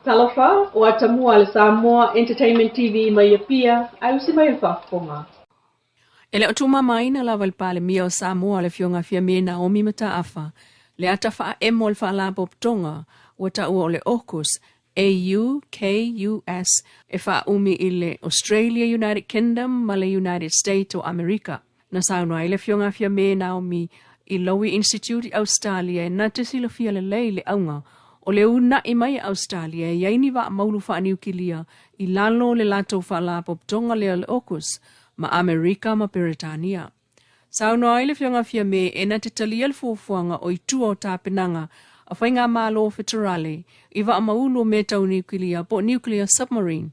Talofa, ua tamua le Samoa Entertainment TV mai Apia, ae usi mai le faafofoga. E le o tuumamaina lava i le Palemia o Samoa le Afioga Fiame Naomi Mataafa le ata faaemo o le Faalapotopotoga ua taua o le AUKUS, AUKUS, e faaumi i le Australia, United Kingdom ma le United States o Amerika. Na saunoa ai le Afioga Fiame Naomi i Lowy Institute i Ausetalia e na te silafia lelei le auga o le una'i mai e Ausetalia e i ai ni vaa maulu faaniukilia i lalo o le latou faalapotopotoga lea o le AUKUS ma Amerika ma Peretania. Saunoa ai le Afioga Fiame e na te talia le fuafuaga o i tua o tapenaga a faigamalo feterale i vaa maulu o mea tau niukilia po o nuclear submarine.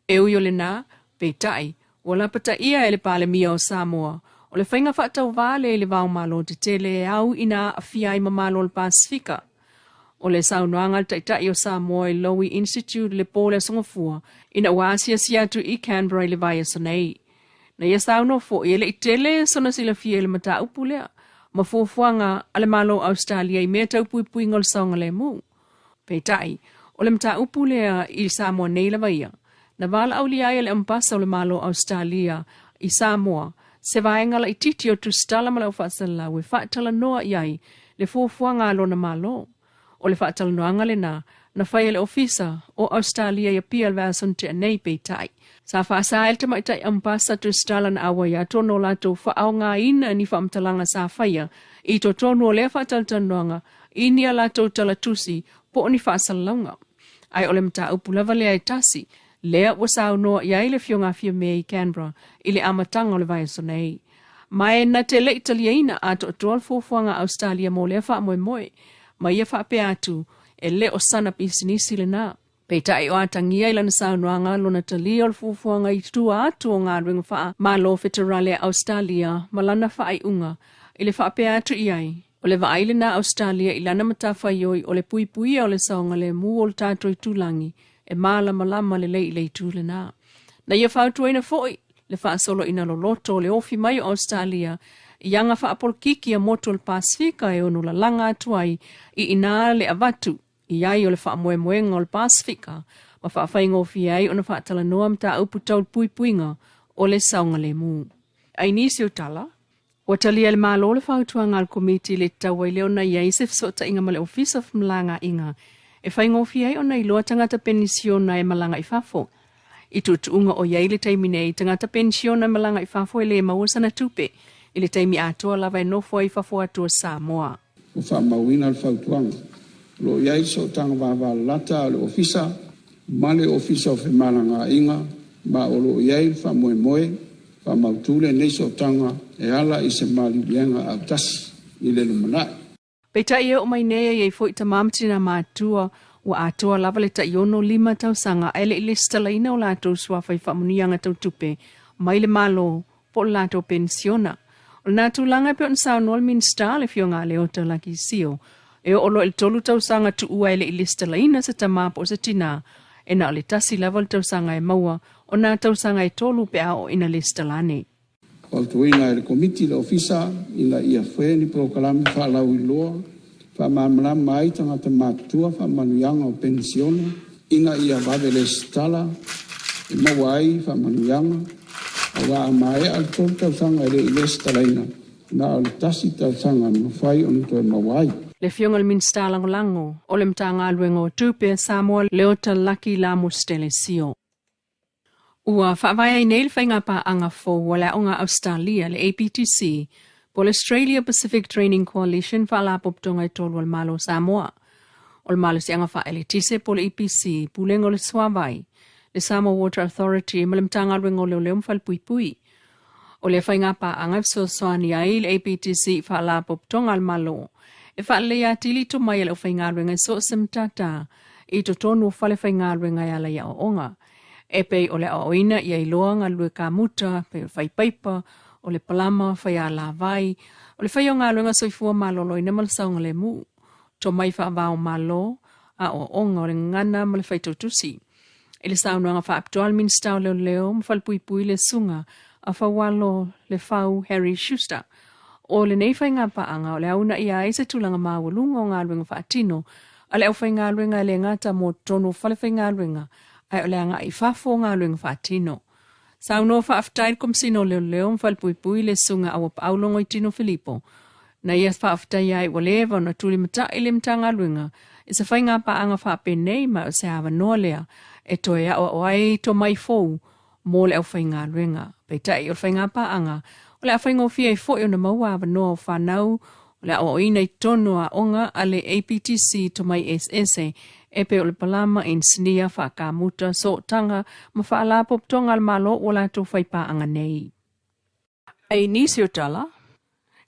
E ui o lena, peitai, ua lapataia e le Palemia o Samoa, o le faiga faatauvā lea i le va o Malo tetele e au ina aafia ai ma Malo o le Pasefika. O le saunoaga a le Taitai o Samoa i Lowy Institute i le po o le Aso Gafua ina ua asiasi atu i Canberra i le vaiaso nei. Na ia saunoa foi e le i tele sona silafia i le mataupu lea ma fuafuaga a le Malo o Ausetalia i mea tau puipuiga o le saogalemu. Peitai, o le mataupu lea i Samoa nei lava ia, na valaaulia ai e le Ambasa o le Malo o Ausetalia i Samoa se vaega laitiiti o tusitala ma le au faasalalau e faatalanoa i ai le fuafuaga a lona Malo. O le faatalanoaga lena na fai e le Ofisa o Ausetalia i Apia i le vaiaso na tea nei, peitai, sa faasa ai le tamaitai Ambasa tusitala na auai atu ona o latou faaaogaina ni faamatalaga sa faia i totonu o lea faatalatalanoaga i ni a latou talatusi po o ni faasalalauga. Ae o le mataupu lava lea e tasi, lea ua saunoa i ai le Afioga Fiame i Canberra i le amataga o le vaiaso nei. Ma e na te le i taliaina atoatoa le fuafuaga a Ausetalia mo lea faamoemoe, ma ia faapea atu, e le o sana pisinisi lena. Peitai o atagia i lana saunoaga lona talia o le fuafuaga i tua atu o galuega faa-Malo Feterale a Ausetalia ma lana faaiuga i le faapea atu i ai, O le vaai lena a Ausetalia i lana matafaioi o le puipuia o le saogalemu o le tatou itulagi e malamalama lelei i le itu lena. Na ia fautuaina foi le faasoloina loloto o le ofi mai o Ausetalia i aga faapolokiki a motu o le Pasefika e ono lalaga atu ai i ina le avatu i ai o le faamoemoega o le Pasefika ma faafaigofie ai ona faatalanoa mataupu tau le puipuiga o le saogalemu. Ai nisi o tala, Ua talia e le Malo le fautuaga a le Komiti i le tatau ai lea ona i ai se fesootaiga ma le Ofisa o Femalagaaiga e faigofie ai ona iloa tagata penisiona e malaga i fafo. I tuutuuga o i ai i le taimi nei, tagata penisiona e malaga i fafo e le maua sana tupe i le taimi atoa lava e nofo ai i fafo atu o Samoa. Ua faamauina le fautuaga. O lo o i ai le sootaga vavalalata a le Ofisa ma le Ofisa o Femalagaaiga ma o lo o i ai le faamoemoe faamautu lenei sootaga e ala i se maliliega autasi i le lumanai. Peitai e oo mai nei e i ai foi tama ma tina matua ua atoa lava le tai 65 tausaga ae le i lesitalaina o latou suafa i faamuniaga tau tupe mai le Malo po o le latou penisiona. O lena tulaga e pei ona saunoa le Minisita, le Afioga a Leota Laki Sio, e oo loa i le tolu tausaga tuua e le i lesitalaina se tama po o se tina, e na o le tasi lava le tausaga e maua o nā tausaga e tolu pe a oo ina lesitala ane. Fautuaina e le Komiti le Ofisa ina ia faia ni polokalame faalauiloa faamalamalama ai tagata matutua faamanuiaga o penisione ina ia vave lesitala e maua ai faamanuiaga, aua a maea le tolu tausaga e le i lesitalaina, na o le tasi tausaga e mafai ona toe maua ai. Le Afioga i le Minisita Lagolago o le Matagaluega o Tupe a Samoa Leota Lucky Lamostele Sio. Ua faavae ai nei le faigapaaga fou a le Aoga Ausetalia, le APTC, po o le Australia Pacific Training Coalition Faalapotopotoga e tolu a le Malo o Samoa. O le Malosiaga Faaeletise po o le EPC, Pulega o le Suavai, le Samoa Water Authority ma le Matagaluega o Leoleo ma Falepuipui. O lea faigapaaga e fesoasoani ai le APTC i Faalapotopotoga a le Malo e faaleleia atili tomai a le aufaigaluega i so o se matata i totonu o fale faigaluega e ala i aoaoga. E pei o le aoaoina ia iloa galulue kamuta, pei o le fai paipa, o le palama, fai alavai, o le faia o galuega soifua maloloina ma le saogalemu, tomai faava-o-Malo, aoaoga o le gagana ma le faitautusi. I le saunoaga faapitoa a le Minisita o Leoleo ma Falepuipui le Susuga a Faualo Lefau Harry Schuster, o lenei faigapaaga o le a uunaia ai se tulaga maualuga o galuega faatino a a le aufaigaluega e le gata mo totonu o falefaigaluega ae o le agai i fafo o galuega faatino. Saunoa faafetai le Komesina o Leoleo ma Falepuipui le Susuga Auapaau Logoitino Filipo na ia faafetaia ai ua leva ona tulimatai le Matagaluega i se faigapaaga faapenei ma o se avanoa lea e toe aoao ai tomai fou mo le aufaigaluega. Peitai o le faigapaaga o le a faigofie ai foi ona maua avanoa o fanau o le aoaoina i totonu o aoga a le APTC tomai eseese e pei o le palama, inisinia, faakamuta, sootaga ma faalapotopotoga a le Malo ua latou faipaaga nei. Ai nisi o tala,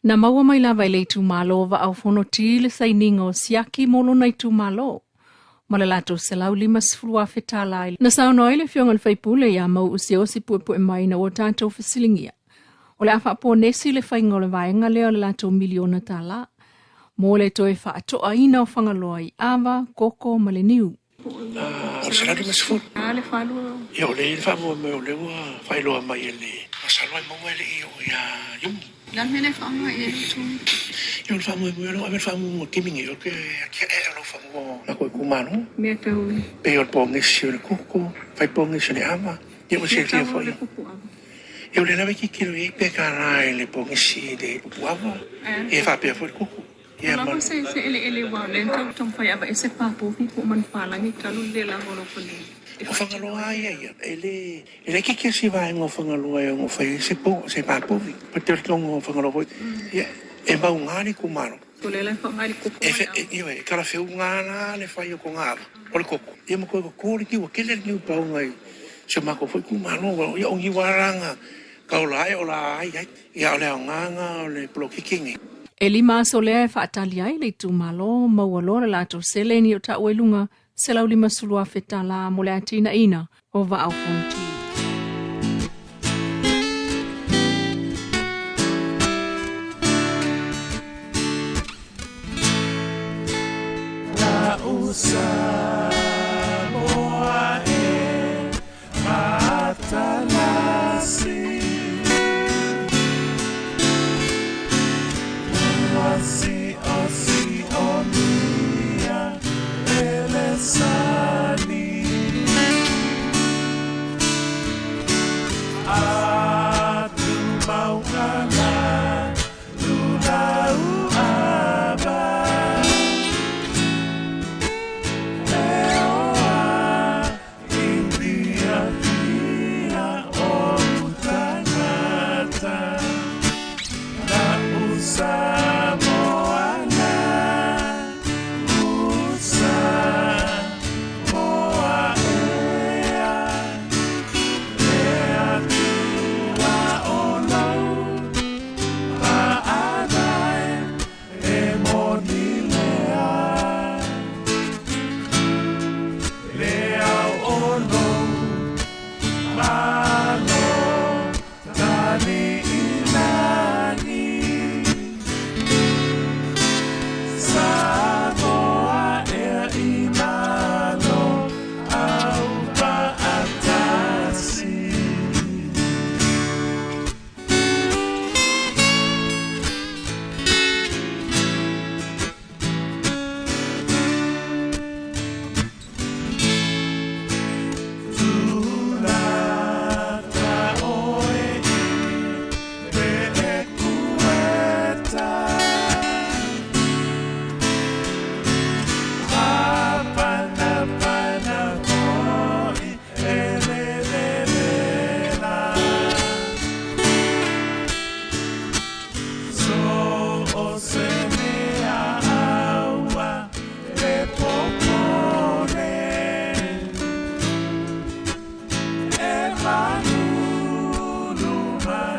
na maua mai lava i le itumalo o Vaa o Fonoti le sainiga o siaki mo lona itumalo ma le latou $150,000. Na saunoa ai le Afioga i le Faipule ia Mau'u Siaosi Puepuemai ina ua tatou fesiligia o le a faaponesi le faiga o le vaega lea o le latou miliona tala mo le toe faatoaina o Fagaloa i ava, koko ma le niu. O le 150. A le falua. Ia o lea e faamoemoe o lea ua faailoa mai e le masalo ai maua e le i oo ia Iuni. Le a le mea lea e faaaoga i ai le tu? Ia o le faamoemoe o lea ua ave le faamuamua i le taimi nei o le atiae o lau fanua o lako itumalo. Mea tau. Pei o le pogisi o le koko, fai pogisi o le ava, ia ua silafia foi. Mea tau o le pupu ava. Ia o lea lava e tilotilo i ai pe tala i le pogisi i le pupu ava, ia faapea foi le koko. Ua lava se eleele aua o lea na taumafai e aveese papovi po o manupapalagi talu le le lava o lau fanua. O Fagaloa lava ia ia, e le laitiiti se vaega o Fagaloa e ono fai ai se papovi. O le talitonuga o Fagaloa foi, ia, e mauga le itumalo. O lea la e faaaoga i le koko ma le ava. Ioe, e talafeuga la le fai o toga ava, o le koko. Ia ma toe toto le niu, ua tele le niu paoga i si o matou foi itumalo. Ia o niu lava la na taola ae o la ai ai. Ia o le aoga lena o le polokiki lenei. E 5 aso lea e faatali ai le itumalo maua loa le latou seleni o taua i luga $150,000 mo le atinaeina o Vaa o Fonoti.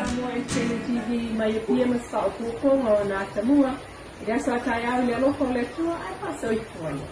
Samoa Entertainment TV mai Apia ma se faaopoopoga o na Atamua i le aso a taeao i le alofa o le Atua ae faasoifua ia.